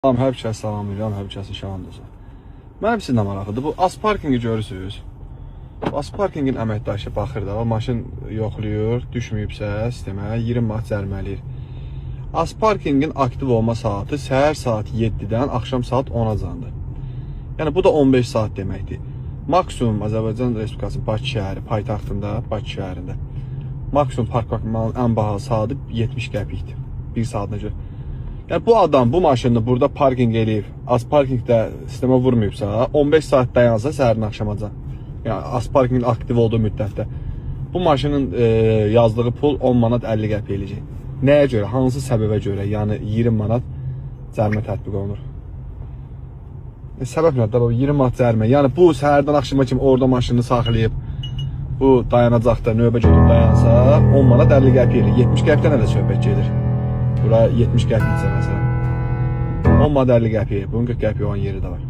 Salam, hər kəs salamlayıram, hər kəsin şahan olsun. Mənim sizlə maraqlıdır. Bu Azparkingi görürsüz. Bu Azparkingin əməkdaşı baxır da, maşın yoxlayır, düşməyibsə sistemə 20 manat cərimələyir. Azparkingin aktiv olma saatı səhər saat 7-dən axşam saat 10-acandır. Yəni bu da 15 saat deməkdir. Maksimum Azərbaycan Respublikasının Bakı şəhəri, paytaxtında, Bakı şəhərində maksimum park bakmanın ən bahalı saatı 70 qəpikdir. Bir saatına görə. Yəni bu adam bu maşını burada parkinq eləyib, Azparkinqdə sistemə vurmayıbsa, 15 saat dayansa səhərdən axşamacan. Yəni Azparkinqin aktiv olduğu müddətdə bu maşının yazdığı pul 10 manat 50 qəpik eləyəcək. Nəyə görə, hansı səbəbə görə? Yəni 20 manat cərimə tətbiq olunur. Səbəb nədir? Baba 20 manat cərimə. Yəni bu səhərdən axşama kimi orada maşını saxlayıb bu dayanacaqda növbə gedib dayansa 10 manat 50 qəpik eləyir. 70 qəpikdən hələ söhbət gedir. Bura 70 qəpiksə məsələn. 10 manat 50 qəpik. Bunun 40 qəpik olan yeri də var.